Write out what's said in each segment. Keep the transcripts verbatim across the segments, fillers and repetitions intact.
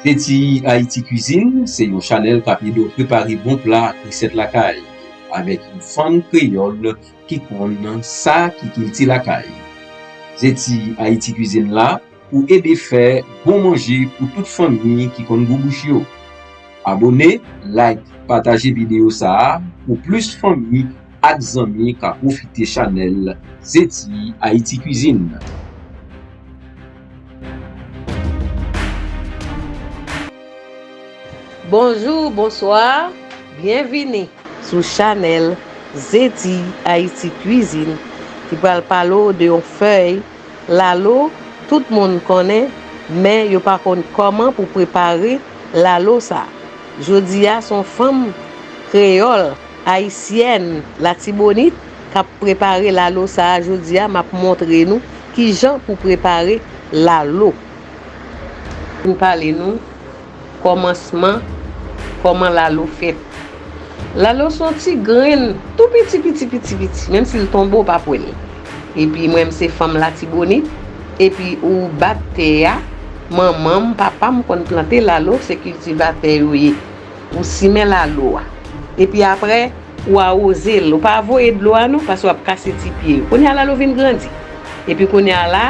Zeti Ayiti Kwizin se yon chanèl k ap ede w prepare bon pla ak resèt lakay, avèk yon fanm kreyòl ki konn sa ki kilti lakay. Zeti Ayiti Kwizin la pou ede fè bon manje pou tout fanmi ki konn gou bouch yo. Abone, like, pataje videyo sa a pou plis fanmi ak zanmi ka pwofite chanèl Zeti Ayiti Kwizin. Bonjou, bonswa, byenvini sou chanèl Zeti Ayiti Kwizin ki pral pale w de yon fèy lalo tout moun konnen, men yo pa konn kòman pou prepare lalo sa. Jodi a, se yon fanm kreyòl ayisyèn Latibonit k ap prepare lalo sa a. Jodi a, m ap montre nou kijan pou prepare lalo. Pou pale nou kòmansman, kòman lalo fèt. Lalo se yon ti grenn tou piti, piti, piti, piti. Menm si l tonbe, w p ap wè l. Epi mwen, m se fanm Latibonit. Epi ou bat tè a. Manman m, papa m konn plante lalo, se kiltivatè yo ye. Ou simen lalo a. Epi apre, ou awoze l. Ou pa voye dlo a non, paske w ap kase ti pye yo. Kounye a lalo vin grandi. Epi kounye a la,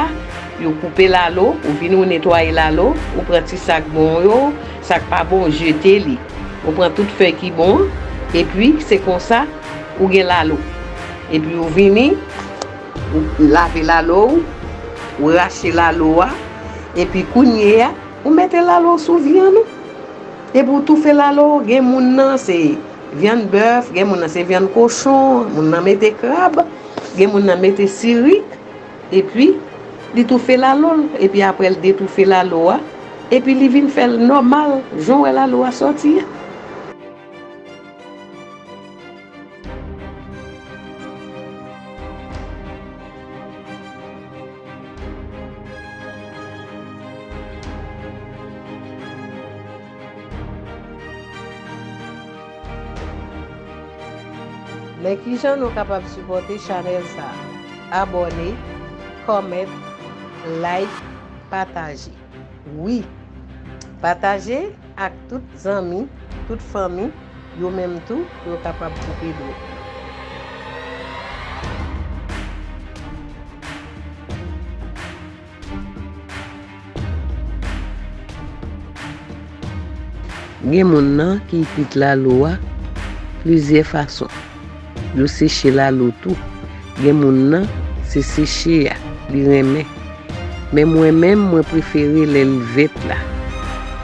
yo koupe lalo, ou vini ou netwaye lalo, ou pran ti sak bon yo, sak pa bon, ou jete li. Ou pran tout fèy ki bon an, epi se konsa ou gen lalo. Epi ou vini, ou lave lalo w, ou rache lalo a, epi kounye a, ou mete lalo sou vyann ou. Epi ou toufe lalo, gen moun nan se vyann bèf, gen moun nan se vyann kochon, moun nan mete krab, gen moun nan mete sirik, epi li toufe lalo l, epi apre l detoufe lalo a, epi li vin fè l nòmal, jan w wè lalo a sòti a. Men kijan nou kapab sipòte chanèl sa a? Abòne, kòmante, like, pataje. Wi, pataje ak tout zanmi, tout fanmi, yo menm tou, pou yo kapab koupe dlo. Gen moun nan ki kwit lalo a plizyè fason. Yo seche lalo tou. Gen moun nan, se seche a li renmen. Men mwen menm, mwen prefere lè l vèt la.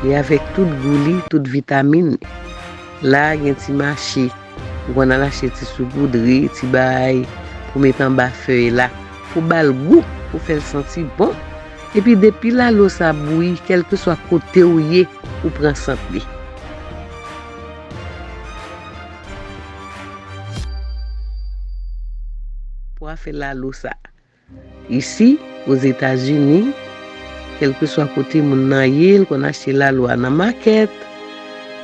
Li avèk tout gou li, tout vitamin li. La a gen ti mache. Ou konn al achte ti soupoudre, ti bagay pou met anba fèy la. Pou ba l gou, pou fè l santi bon. Epi depi lalo sa bouyi, kèlkeswa kote w ye, ou pran sant li. Pou afè lalo sa. Isi, Ozetazini, kèlkeswa kote moun nan ye, l konn achte lalo a nan makèt.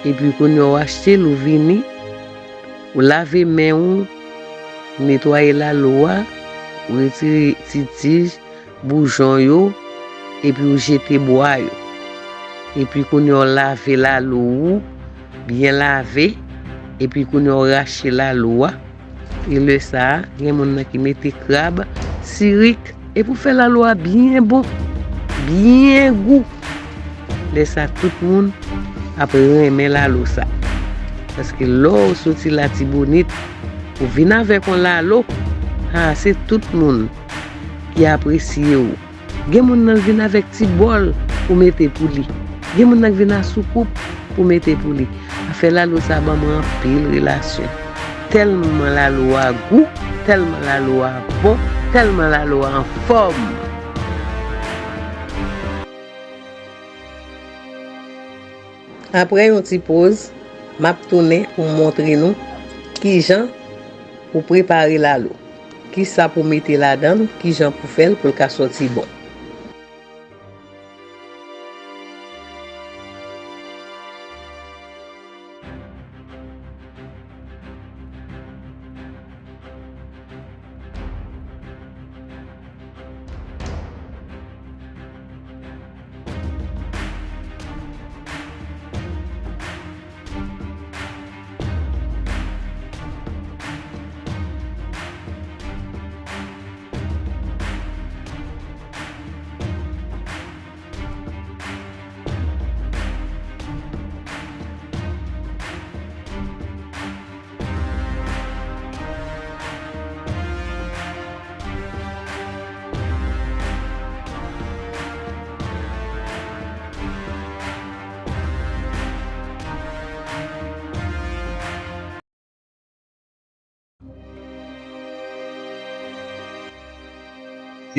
Epi kounye a w achte l, ou vini, ou lave men w, ou netwaye lalo a, ou retire ti tij, boujon yo, epi ou jete bwa yo. Epi kounye a w lave lalo ou, byen lave, epi kounye a w rache lalo a. E lè sa a, gen moun nan ki mete krab, sirik, epi w fè lalo a byen bon, byen gou. Lè sa a, tout moun ap renmen lalo sa. Paske lè w soti Latibonit, ou vin avèk yon lalo, a, se tout moun ki apresye w. Gen moun nan vin avèk ti bòl pou mete pou li. Gen moun nan vin a soukoup pou mete pou li. Afè lalo sa ban mwen anpil relasyon. Tèlman lalo a gou, tèlman lalo a bon, tèlman lalo a anfòm. Apre yon ti poz, m ap tounen pou m montre nou kijan pou prepare lalo. Kisa pou mete ladan l, kijan pou fè l pou l ka sòti bon.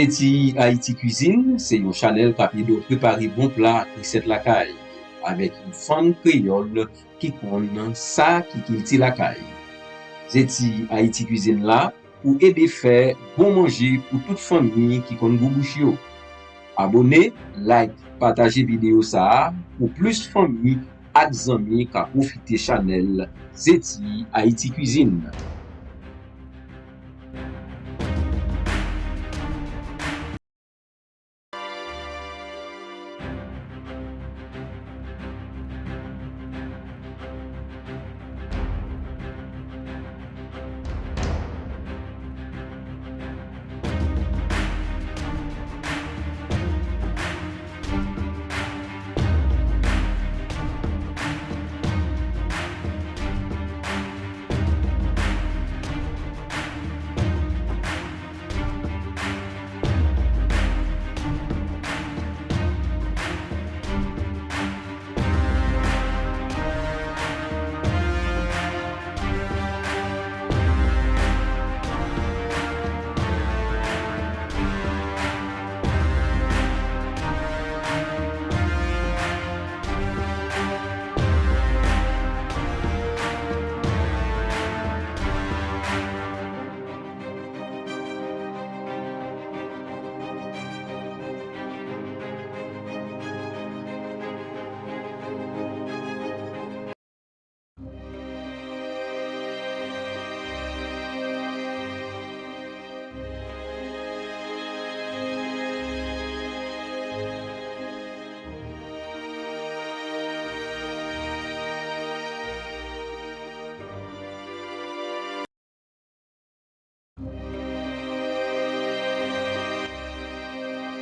Zeti Ayiti Kwizin se yon chanèl k ap ede w prepare bon pla ak resèt lakay avèk yon fanm kreyòl ki konn sa ki kilti lakay. Zeti Ayiti Kwizin la pou ede fè bon manje pou tout fanmi ki konn gou bouch yo. Abone, like, pataje videyo sa a pou plis fanmi ak zanmi ka pwofite chanèl Zeti Ayiti Kwizin.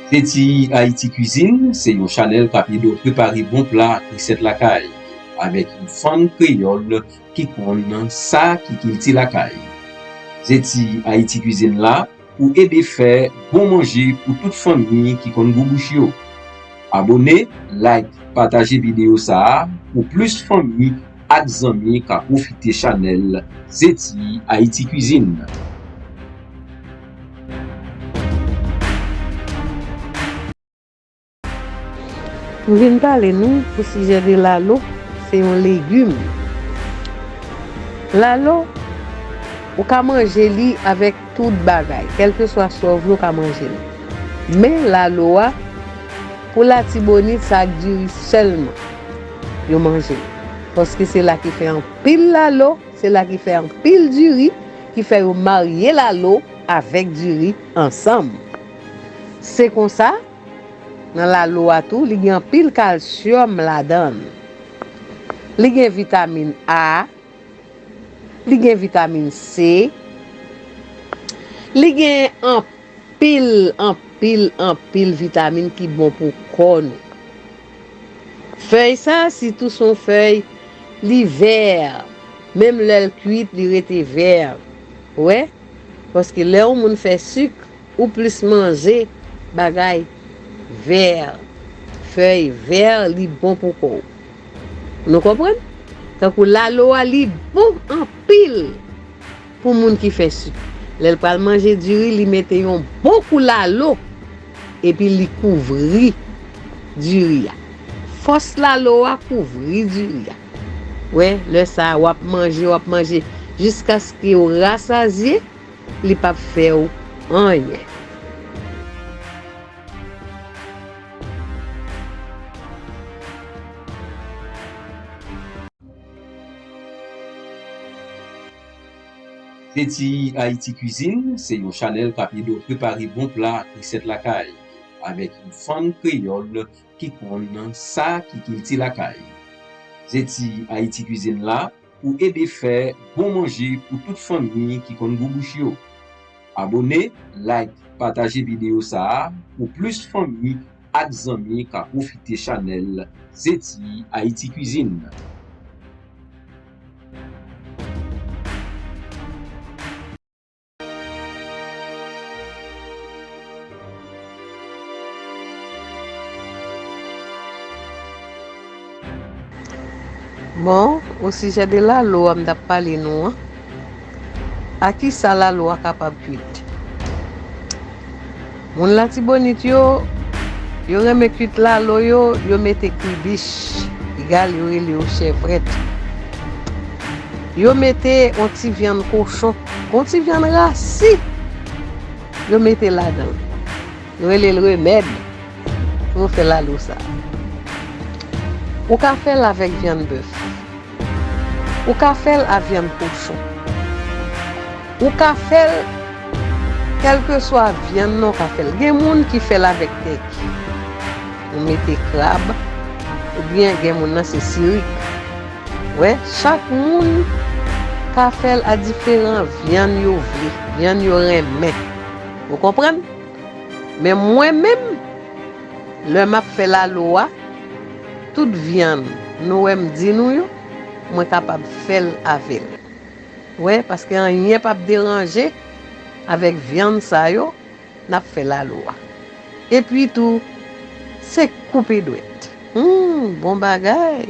Zeti Ayiti Kwizin se yon chanèl k ap ede w prepare bon pla ak resèt lakay avèk yon fanm kreyòl ki konn sa ki kilti lakay. Zeti Ayiti Kwizin la pou ede fè bon manje pou tout fanmi ki konn gou bouch yo. Abone, like, pataje videyo sa a pou plis fanmi ak zanmi ka pwofite chanèl Zeti Ayiti Kwizin. M vin pale nou pou sijè de lalo, se yon legim. Lalo, ou ka manje li avèk tout bagay, kèlkeswa sa w vle, ou ka manje l. Men lalo a, pou Latibonit, se ak diri sèlman yo manje l. Paske se la ki fè anpil lalo, se la ki fè anpil diri, ki fè yo marye lalo avèk diri ansanm. Se konsa, nan lalo a tou, li gen anpil kalsyòm ladan l. Li gen vitamin A, li gen vitamin C, li gen anpil, anpil, anpil vitamin ki bon pou kò nou. Fèy sa, sitou se yon fèy, li vè. Menm lè l kuit, li rete vè. Ou wè? Paske lè yon moun fè sik, ou plis manje bagay vè. Fèy vè, li bon pou kò w. Nou konprann? Tankou lalo a, li bon anpil pou moun ki fè sik. Lè l pral manje diri, li mete yon bon kou lalo, epi li kouvri diri a. Fòs lalo a kouvri diri a. Wè, lè sa a, w ap manje, w ap manje, jiskaske w rasazye, li p ap fè w anyen. Zeti Ayiti Kwizin se yon chanèl k ap ede w prepare bon pla ak resèt lakay avèk yon fanm kreyòl ki konn sa ki kilti lakay. Zeti Ayiti Kwizin la pou ede fè bon manje pou tout fanmi ki konn gou bouch yo. Abone, like, pataje videyo sa a pou plis fanmi ak zanmi ka pwofite chanèl Zeti Ayiti Kwizin. Bon, o sijè de lalo a m t ap pale nou an, a kisa lalo a kapab kuit? Moun Latibonit yo, yo renmen kwit lalo yo, yo mete kribich, egal yo rele yo chèvrèt. Yo mete yon ti vyann kochon, yon ti vyann rasi, yo mete ladan l. Yo rele l remèd pou yo fè lalo sa. Ou ka fè l avèk vyann bèf. Ou ka fè l a vyann kochon. Ou ka fè l, kèlkeswa vyann nan, ou ka fè l. Gen moun ki fè l avèk tèki. Ou mete krab, oubyen gen moun nan se sirik. Wè, chak moun ka fè l a diferan vyann yo vle, vyann yo renmen. Ou konprann? Men mwen menm, lè m ap fè lalo a, tout vyann nou wè m di nou yo, mwen kapab fè l avè l. Wè, paske anyen p ap deranje avèk vyann sa yo, n ap fè lalo a. Epi tou, se koupe dwèt. Hum, bon bagay!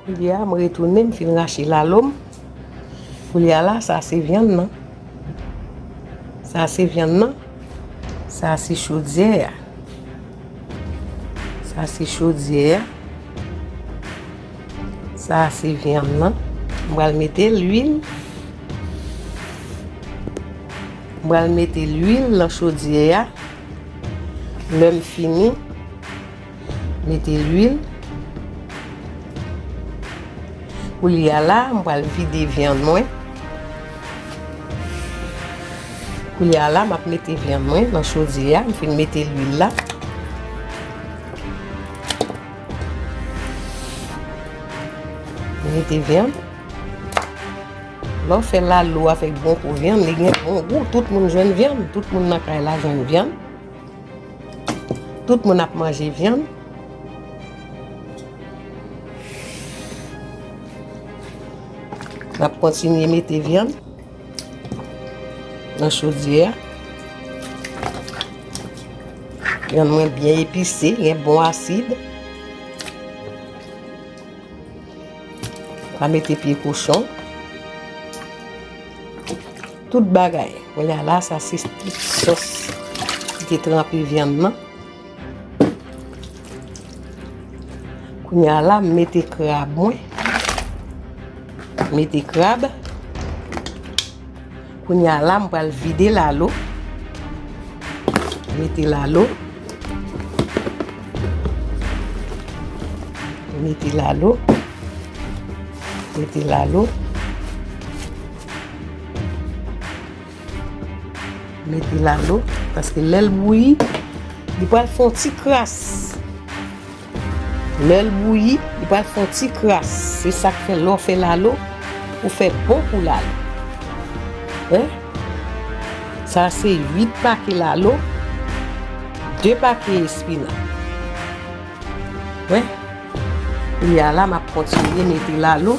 Koulye a, m retounen, m fin rache lalo m. Koulye a la, sa se vyann nan. Sa se vyann nan. Sa se chodyè a. Sa se chodyè a. Sa se vyann nan. M pral mete lwil. M pral mete lwil nan chodyè a. Lè m fini, mete lwil. Koulye a la, m pral vide vyann mwen. Koulye a la, m ap mete vyann mwen nan chodyè a. M fin mete lwil la. M mete vyann. Lè w fè lalo avèk bon kou vyann, li gen bon gou. Tout moun jwenn vyann. Tout moun nan kay la jwenn vyann. Tout moun ap manje vyann. N ap kontinye mete vyann nan chodyè a. Vyann mwen byen epise, gen bon asid. Pa mete pye kochon. Tout bagay. Kounye a la, sa se tout sòs ki te tranpe vyann nan. Kounye a la, m mete krab mwen. Mete krab. Kounye a la, m pral vide lalo. Mete lalo. Mete lalo. Mete lalo. Mete lalo. Paske lè l bouyi, li pral fè yon ti kras. Lè l bouyi, li pral fè yon ti kras. Se sa k fè lè w fè lalo, ou fè bon kou lalo. Wi. Sa se uit pake lalo, de pake espina. Wi. Kounye a la, m ap kontinye mete lalo.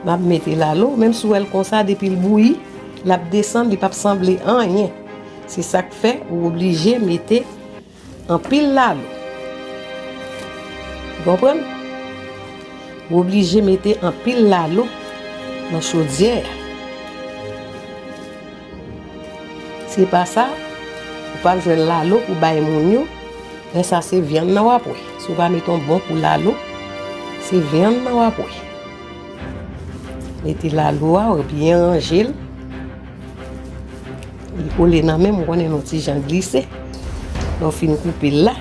M ap mete lalo, menm si w wè l konsa, depi l bouyi, l ap desann, li p ap sanble anyen. Se sa k fè ou oblije mete anpil lalo. Ou konprann? Ou oblije mete anpil lalo nan chodyè a. Si pa sa, ou p ap jwenn lalo pou bay moun yo. Men sa se vyann nan w ap wè. Si w pa mete yon bon kou lalo, se vyann nan w ap wè. Mete lalo a, ou byen ranje l. Li kole nan men m, ou konnen l yon ti jan glise. Lè w fin koupe l la,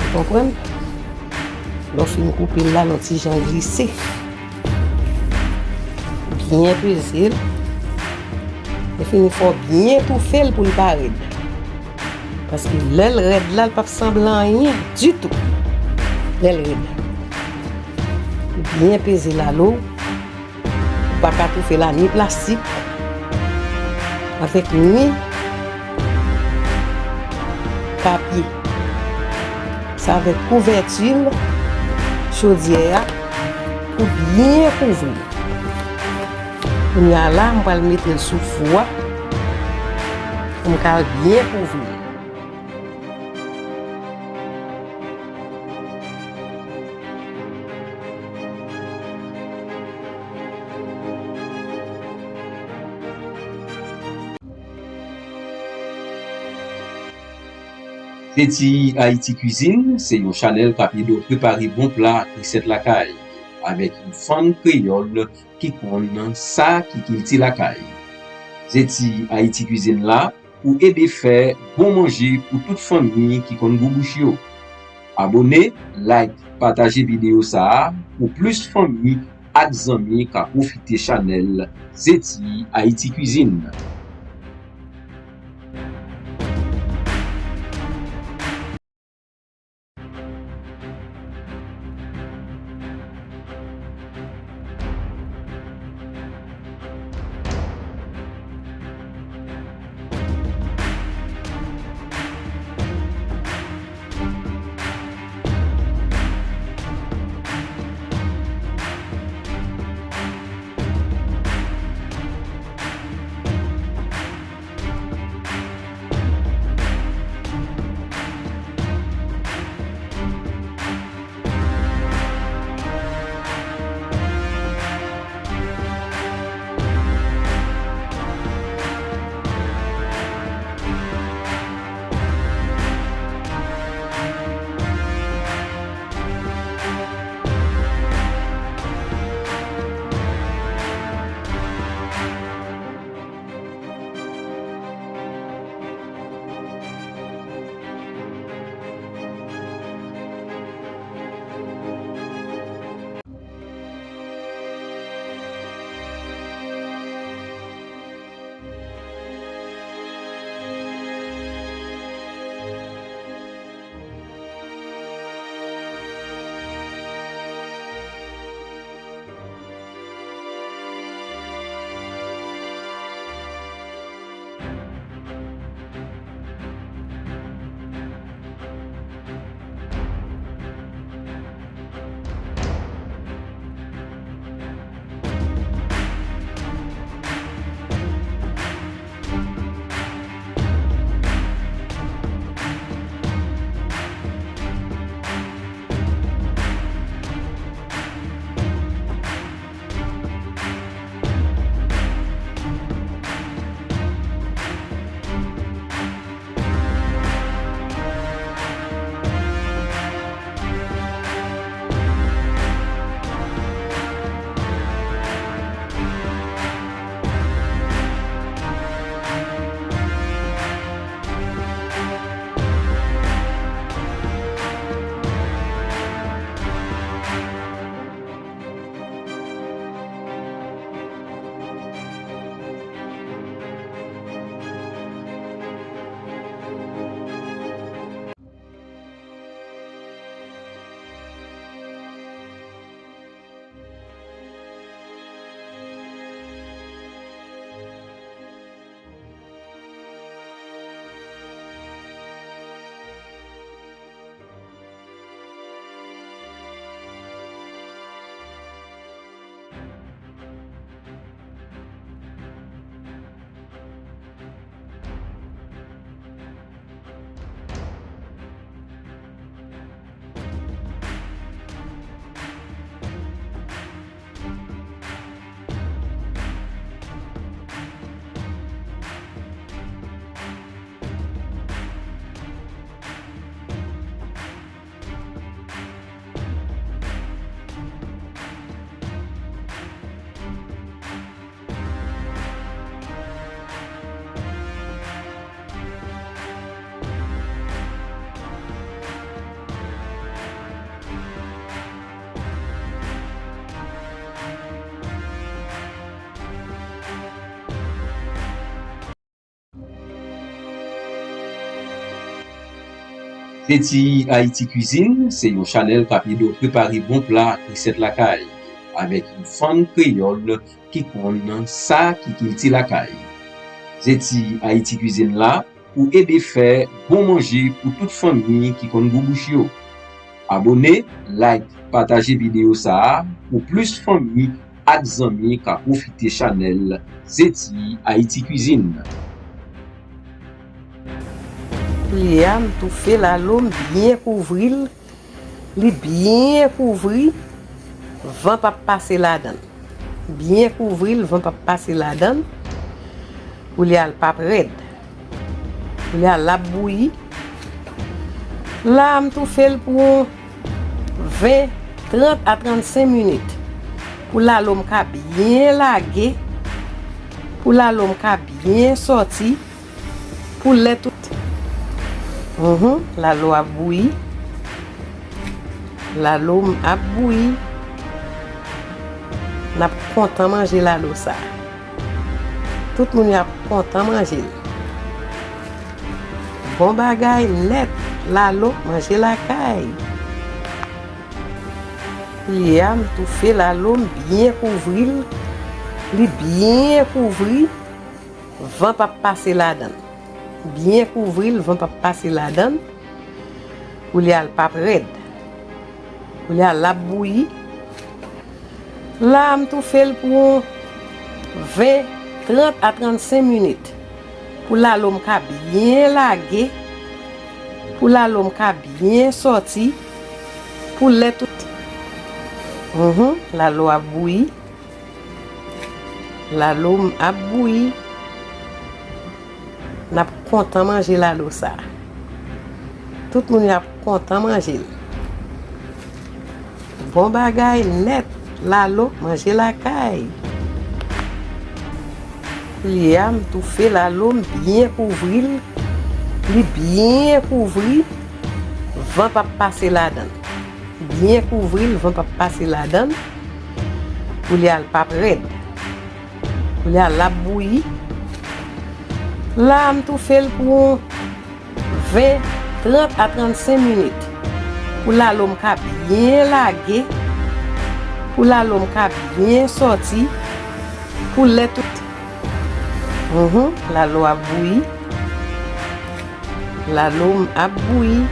ou konprann? Lè w fin koupe l la, l yon ti jan glise. Byen peze l. Lè fini, fò w byen toufe l pou l pa rèd. Paske lè l rèd la, l p ap sanble anyen ditou. Lè l rèd. Ou byen peze lalo w. Ou pa ka toufe la ni plastik, avèk ni papye. Se avèk kouvèti chodyè a pou byen kouvri l. Kounye a la, m pral mete l sou fou a pou m ka byen kouvri l. Zeti Ayiti Kwizin se yon chanèl k ap ede w prepare bon pla ak resèt lakay, avèk yon fanm kreyòl ki konn sa ki kilti lakay. Zeti Ayiti Kwizin la pou ede fè bon manje pou tout fanmi ki konn gou bouch yo. Abone, like, pataje videyo sa a pou plis fanmi ak zanmi ka pwofite chanèl Zeti Ayiti Kwizin. Zeti Ayiti Kwizin se yon chanèl k ap ede w prepare bon pla ak resèt lakay, avèk yon fanm kreyòl ki konn sa ki kilti lakay. Zeti Ayiti Kwizin la pou ede fè bon manje pou tout fanmi ki konn gou bouch yo. Abone, like, pataje videyo sa a pou plis fanmi ak zanmi ka pwofite chanèl Zeti Ayiti Kwizin. Koulye a, m toufe lalo, m byen kouvri l. Li byen kouvri, van p ap pase ladan l. Byen kouvri l, van p ap pase ladan l. Koulye a, l p ap rèd. Koulye a, l ap bouyi. La a, m toufe l pou yon ven, trant a trannsenk minit. Pou lalo m ka byen lage, pou lalo m ka byen sòti, pou lè tout. Mhm, lalo ap bouyi. Lalo m ap bouyi. N ap kontan manje lalo sa. Tout moun yo ap kontan manje l. Bon bagay nèt, lalo, manje lakay. Koulye a, m toufe lalo, m byen kouvri l. Li byen kouvri, van p ap pase ladan l. Byen kouvri l, van p ap pase ladan l. Koulye a, l p ap rèd. Koulye a, l ap bouyi. La a, m toufe l pou yon ven, trant a trannsenk minit. Pou lalo m ka byen lage. Pou lalo m ka byen sòti. Pou lè tout. Mhm, lalo ap bouyi. Lalo m ap bouyi. N ap kontan manje lalo sa. Tout moun yo ap kontan manje l. Bon bagay nèt, lalo, manje lakay. Koulye a, m toufe lalo, m byen kouvri l. Li byen kouvri, van p ap pase ladan l. Byen kouvri l, van p ap pase ladan l. Koulye a, l p ap rèd. Koulye a, l ap bouyi. La a, m toufe l pou yon ven, trant a trannsenk minit. Pou lalo m ka byen lage. Pou lalo m ka byen sòti. Pou lè tout. Mhm, lalo ap bouyi. Lalo m ap bouyi.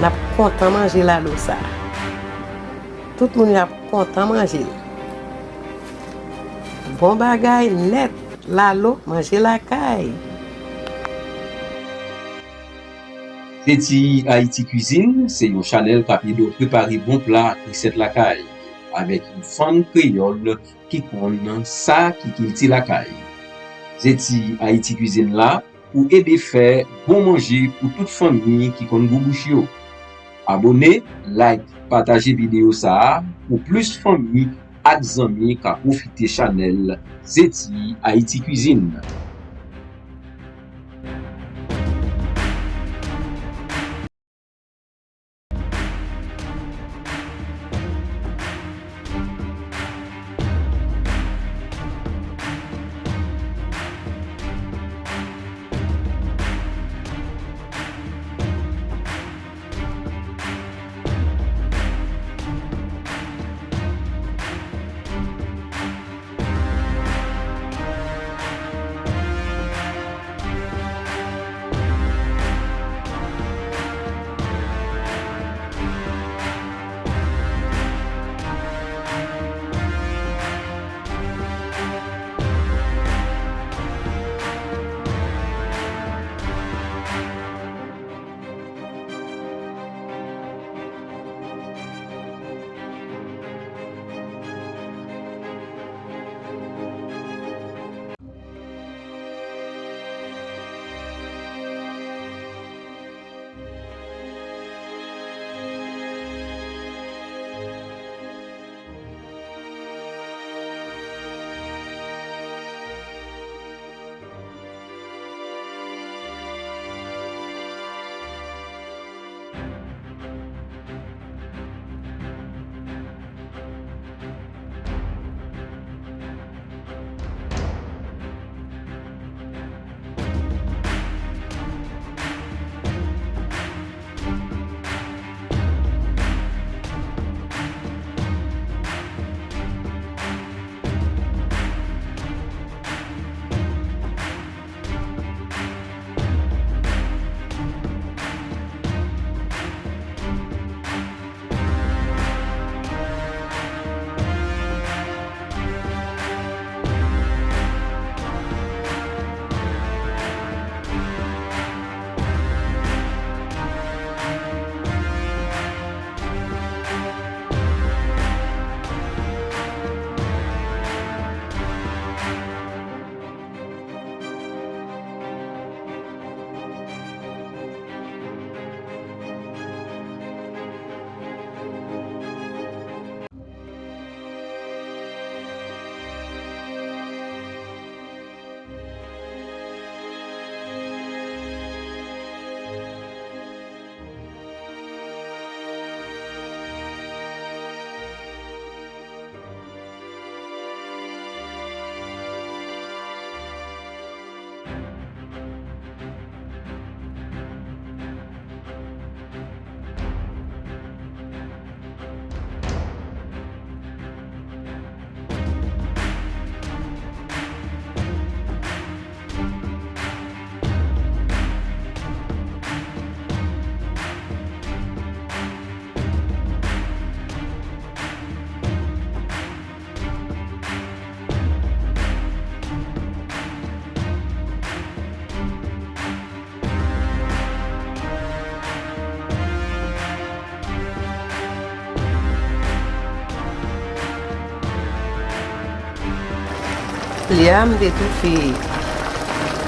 N ap kontan manje lalo sa. Tout moun yo ap kontan manje l. Bon bagay nèt, lalo, manje lakay. Zeti Ayiti Kwizin se yon chanèl k ap ede w prepare bon pla ak resèt lakay, avèk yon fanm kreyòl ki konn sa ki kilti lakay. Zeti Ayiti Kwizin la pou ede fè bon manje pou tout fanmi ki konn gou bouch yo. Abone, like, pataje videyo sa a pou plis fanmi ak zanmi ka pwofite chanèl Zeti Ayiti Kwizin. Koulye a, m te toufe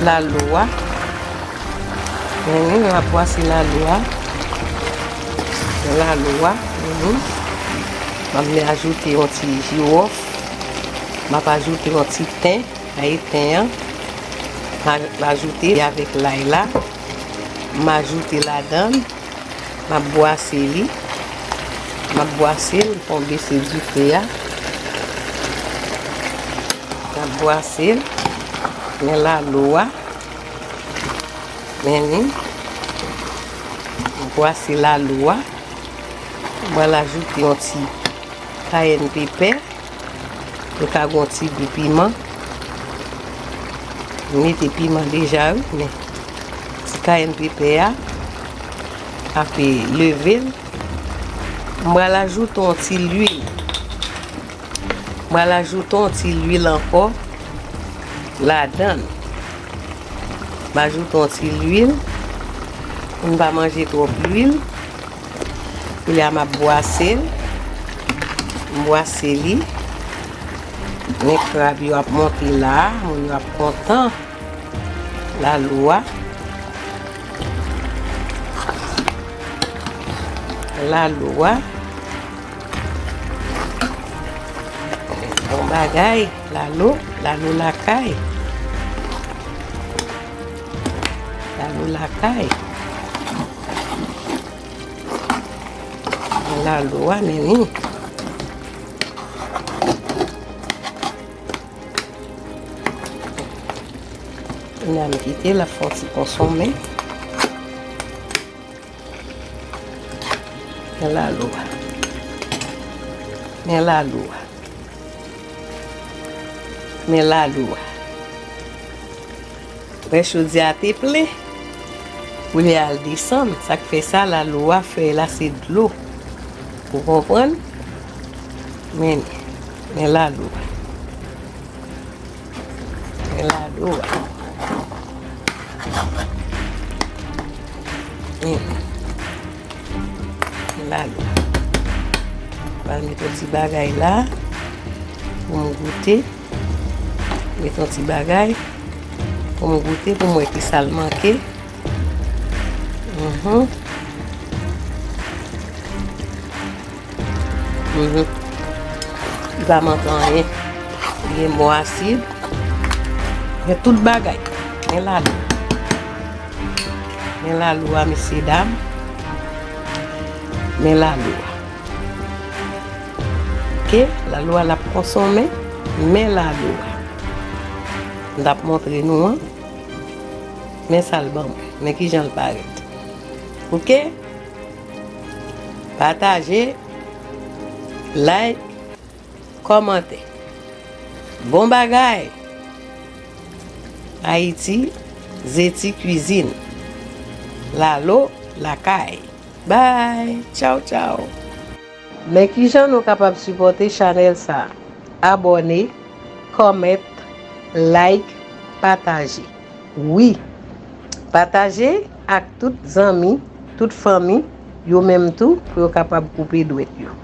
lalo a. Men wi, m ap bwase lalo a. Lalo a, mhm. M ap ajoute yon ti jiwòf. M ap ajoute yon ti ten. Ay, ten an. M a-, m ajoute avèk lay la. M ajoute ladan l. M ap bwase li. M ap bwase l, fò m bese dife a. M ap bwase l. Men lalo a. Men li. M bwase lalo a. M pral ajoute yon ti kayèn pepè. Li ka gon ti gou piman. M mete piman deja, wi, men ti kayèn pepè a ap leve l. M pral ajoute yon ti lwil. M pral ajoute yon ti lwil ankò ladan l. M ajoute yon ti lwil. Pou n pa manje twòp lwil. Koulye a m ap bwase l. M bwase li. Men krab yo ap monte la. Moun yo ap kontan. Lalo a. Lalo a. Bon bagay. Lalo. Lalo lakay. Lalo lakay. Lalo a, men li. Kounye a m kite l ap fè yon ti konsonmen. Men lalo a. Men lalo a. Men lalo a. Wè, chodyè a te plen. Koulye a l desann. Sa k fè sa, lalo a, fèy la se dlo. Ou konprann? Men, men lalo a. Men lalo a. Men. Lalo. Pral met yon ti bagay la pou m goute. Met yon ti bagay pou m goute, pou m wè ki sa l manke. Mhm. Mhm. Li pa manke anyen. Li gen bon asid. Gen tout bagay. Men lalo. Men lalo a, mesye dam. Men lalo a. Oke, lalo a l ap konsonmen. Men lalo a. M t ap montre nou an. Men sa l ban mwen. Men kijan l parèt. Oke? Pataje, like, kòmante. Bon bagay! Ayiti, Zeti Cuisine. Lalo lakay. Bye! Tchaw, tchaw! Men kijan nou kapab sipòte chanèl sa a? Abòne, kòmant, like, pataje. Wi, pataje ak tout zanmi, tout fanmi, yo menm tou, pou yo kapab koupe dwèt yo.